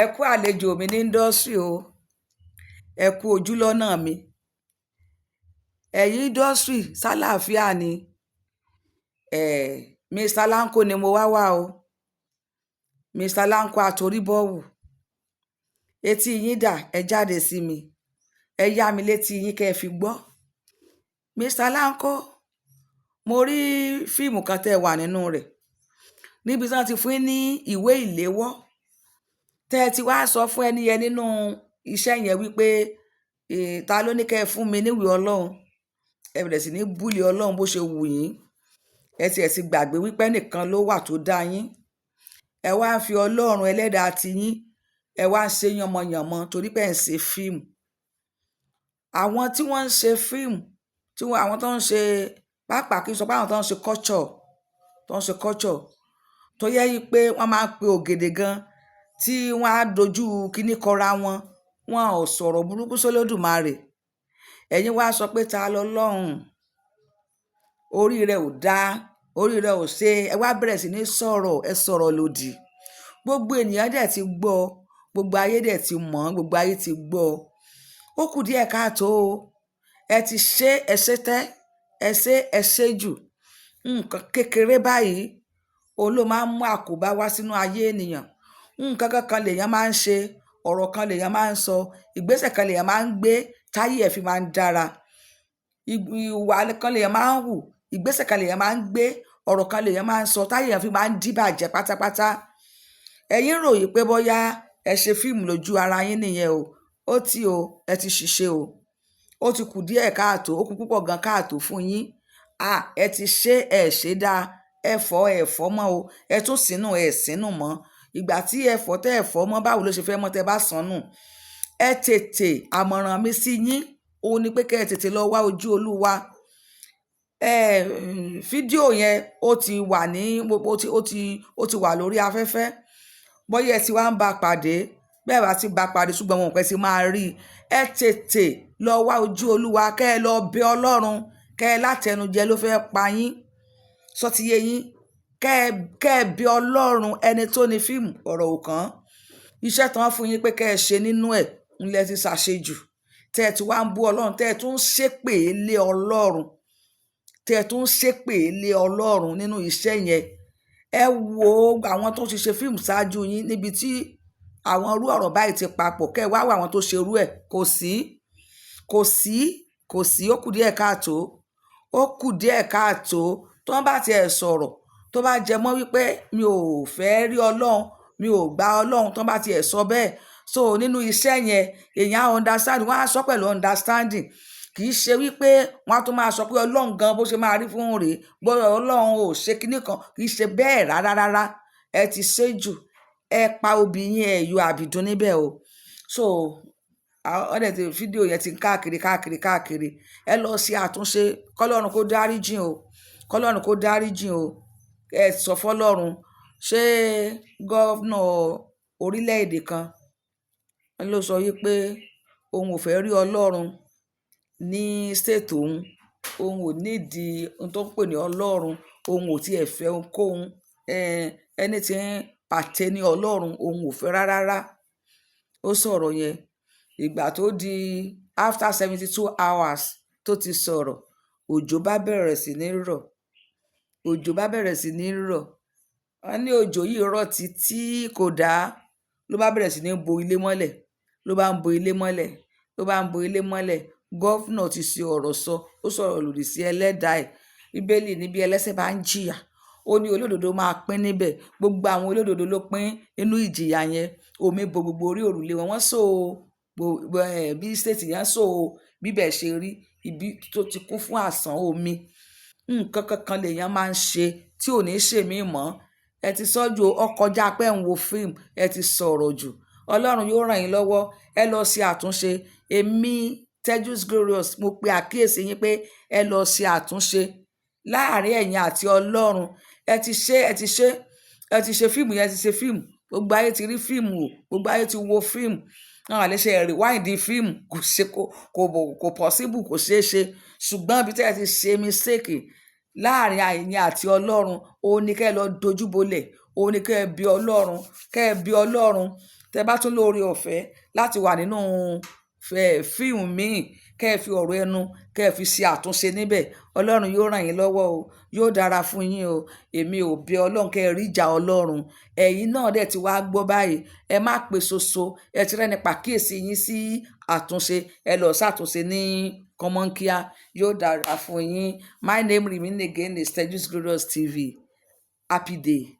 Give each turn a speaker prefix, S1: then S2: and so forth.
S1: Ẹ kú àlejò mi ní industry o. Ẹ kú ojúlọ́nà mi. Ẹ̀yin industry, sálàáfíà ni? Mr. Lanko ni mo wá wá o. Mr. Lanko àtòríbọ̀wù. Etí yín dà? Ẹ jáde sí mi. Ẹ yá mi létí yín kẹ́ ẹ fi gbọ́. Mr. Lanko, mo rí fíìmù kan tẹ́ ẹ wà nínú rẹ̀ níbi tí wọ́n ti fún yín ní ìwé ìléwọ́, tẹ́ ẹ ti wá sọ fún ẹni yẹn nínú iṣẹ́ yẹn wípé, ta ló ní kẹ́ ẹ fún mi níwèé Ọlọ́run? Ẹ bẹ̀rẹ̀ sí ní bully Ọlọ́run bó ṣe wù yín. Ẹ tiẹ̀ ti gbàgbé wípé ẹnìkan ló wà tó dá yín. Ẹ wá ń fi Ọlọ́run ẹlẹ́dàá ti yín, ẹ wá ń ṣe yànmọ̀yànmọ torí pé ẹ̀ ń ṣe fíìmù. Àwọn tí wọ́n ń ṣe fíìmù, tí wọ́n, àwọn tó ń ṣe, pàápàá kí n sọ pé àwọn tó ń ṣe culture, tó ń ṣe culture, tó yẹ yí pé wọ́n máa ń pe ògèdè gan tí wọ́n á dojú kíní kọra wọn, wọn ò sọ̀rọ̀ burúkú sólódùmarè. Ẹ̀yin wá sọ pé ta lọ́lọ́run, orí rẹ̀ ò dá, orí rẹ̀ ò ṣe. Ẹ wá bẹ̀rẹ̀ sí ní sọ̀rọ̀, ẹ sọ̀rọ̀ lòdì. Gbogbo ènìyàn dẹ̀ ti gbọ́, gbogbo ayé dẹ̀ ti mọ̀, gbogbo ayé ti gbọ́. Ó kù díẹ̀ káàtó o. Ẹ ti ṣe, ẹ ṣe tẹ́, ẹ ṣe, ẹ ṣe jù. Nǹkan kékeré báyìí, òun ló máa ń mú àkóbá wá sínú ayé ènìyàn. Nǹkan kankan lèèyàn máa ń ṣe, ọ̀rọ̀ kan lèèyàn máa ń sọ, ìgbésẹ̀ kan lèèyàn máa ń gbé táyé ẹ̀ fi máa ń dára. Ìwà kan lèèyàn máa ń hù, ìgbésẹ̀ kan lèèyàn máa ń gbé, ọ̀rọ̀ kan lèèyàn máa ń sọ táyé ẹ̀ fi máa ń díbàjẹ́ pátápátá. Ẹ̀yin rò yìí pé bóyá ẹ ṣe fíìmù lójú ara yín nìyẹn o. Ó ti o, ẹ ti ṣìṣe o. Ó ti kù díẹ̀ káàtó, ó kù púpọ̀ gan káàtó fún yín. À, ẹ ti ṣe, ẹ ṣe dáa, ẹ fọ́, ẹ fọ́ mọ́ o. Ẹ tún sínú, ẹ sínú mọ́. Ìgbà tí ẹ fọ́ tẹ́ ẹ fọ́ mọ́, báwo ló ṣe fẹ́ mọ́ tẹ́ bá sọnù? Ẹ tètè, àmọ̀ràn mi sí yín, òun ni pé kí ẹ tètè lọ wá ojú Olúwa. Fídíò yẹn ó ti wà ní, ó ti wà lórí afẹ́fẹ́. Bóyá ẹ ti wá ń bá pàdé, bẹ́ẹ̀ bá ti bá pàdé, ṣùgbọ́n wọn ò pẹ́ tí máa rí i. Ẹ tètè lọ wá ojú Olúwa, kẹ́ ẹ lọ bẹ Ọlọ́run, kẹ́ ẹ látẹnujẹ ló fẹ́ pa yín. Sọ ti yé yín. Kẹ́ ẹ bẹ Ọlọ́run. Ẹni tó ní fíìmù, ọ̀rọ̀ ò kàn. Iṣẹ́ tán fún yín pé kẹ́ ẹ ṣe nínú ẹ̀, ńlẹ̀ ti ṣàṣejù. Tẹ́ ẹ ti wá ń bú Ọlọ́run, tẹ́ ẹ tún ń ṣépè lé Ọlọ́run, tẹ́ ẹ tún ń ṣépè lé Ọlọ́run nínú iṣẹ́ yẹn. Ẹ wo àwọn tó ti ṣe fíìmù ṣáájú yín níbi tí àwọn irú ọ̀rọ̀ báyìí ti papọ̀, kẹ́ ẹ wá wo àwọn tó ṣe irú ẹ̀. Kò sí, kò sí, kò sí. Ó kù díẹ̀ káàtó. Ó kù díẹ̀ káàtó. Tó bá ti ẹ̀ sọ̀rọ̀, tó bá jẹ mọ́ wípé mi ò fẹ́ rí Ọlọ́run, mi ò gba Ọlọ́run, tó bá ti ẹ̀ sọ bẹ́ẹ̀. So nínú iṣẹ́ yẹn, èèyàn á understand, wọ́n á sọ pẹ̀lú understanding. Kì í ṣe wípé wọ́n á tún máa sọ pé Ọlọ́run gan bó ṣe máa rí fún rèé, bóyá Ọlọ́run ò ṣe kíní kan. Kì í ṣe bẹ́ẹ̀ rárá rárá. Ẹ ti ṣe jù. Ẹ pa obì yín, ẹ yọ àbìdún níbẹ̀ o. So, wọ́n dẹ̀ ti, fídíò yẹn ti ń káàkiri, káàkiri, káàkiri. Ẹ lọ ṣe àtúnṣe. Kọ́lọ́run kó dáríjìn o. Kọ́lọ́run kó dáríjìn o. Ẹ sọ fún Ọlọ́run. Ṣé governor orílẹ̀-èdè kan ló sọ wípé òun ò fẹ́ rí Ọlọ́run ní state òun, òun ò need ohun tó ń pè ní Ọlọ́run, òun ò tí ẹ fẹ́ ohunkóhun, anything pertain ní Ọlọ́run, òun ò fẹ́ rárá. Ó sọ̀rọ̀ yẹn. Ìgbà tó di after 72 hours tó ti sọ̀rọ̀, òjò bá bẹ̀rẹ̀ sí ní rọ̀. Òjò bá bẹ̀rẹ̀ sí ní rọ̀. Wọ́n ní òjò yìí rọ̀ títí kò dá, ló bá bẹ̀rẹ̀ sí ní bo ilé mọ́lẹ̀, ló bá ń bo ilé mọ́lẹ̀, ló bá ń bo ilé mọ́lẹ̀. Governor ti ṣe ọ̀rọ̀ sọ, ó sọ̀rọ̀ lòdì sí ẹlẹ́dàá ẹ̀. Bíbélì ní bí ẹlẹ́ṣẹ̀ bá ń jìyà, ó ní olódodo máa pín níbẹ̀. Gbogbo àwọn olódodo ló pín nínú ìjìyà yẹn. Omi bo gbogbo orí òrùlé wọn. Wọ́n so bí state yẹn so bíbẹ̀ ṣe rí, ibi tó ti kún fún àsán omi. Nǹkan kankan lèèyàn máa ń ṣe tí ò ní ṣe mí mọ́. Ẹ ti sọ́jú ọkọjá pé ń wo fíìmù, ẹ ti sọ̀rọ̀ jù. Ọlọ́run yóò ràn yín lọ́wọ́. Ẹ lọ ṣe àtúnṣe. Èmi Tejus Glorious, mo pe àkíyèsí yín pé ẹ lọ ṣe àtúnṣe láàárín ẹ̀yin àti Ọlọ́run. Ẹ ti ṣe, ẹ ti ṣe, ẹ ti ṣe fíìmù yẹn, ẹ ti ṣe fíìmù. Gbogbo ayé ti rí fíìmù o, gbogbo ayé ti wo fíìmù. Wọn à lè ṣe rewind fíìmù, kò ṣe, kò possible, kò ṣeé ṣe. Ṣùgbọ́n ibi tí ẹ ti ṣe mistake láàárín ẹ̀yin àti Ọlọ́run, òun ní kí ẹ lọ dojúbolẹ̀, òun ní kí ẹ bí Ọlọ́run, kí ẹ bí Ọlọ́run. Tẹ́ bá tún lóore ọ̀fẹ́ láti wà nínú fíìmù míì, kẹ́ ẹ fi ọ̀rọ̀ ẹnu kẹ́ ẹ fi ṣe àtúnṣe níbẹ̀. Ọlọ́run yóò ràn yín lọ́wọ́ o, yóò dára fún yín o. Èmi ò bẹ̀ Ọlọ́run kẹ́ ẹ rí ìjà Ọlọ́run. Ẹ̀yin náà dẹ̀ ti wá gbọ́ báyìí. Ẹ má pe ṣoṣo. Ẹ ti rẹ́ni pàkíyèsí yín sí àtúnṣe, ẹ lọ ṣàtúnṣe ní kọ́mọ́nkíá. Yóò dára fún yín. My name remain again is Tejus Glorious TV. Happy day.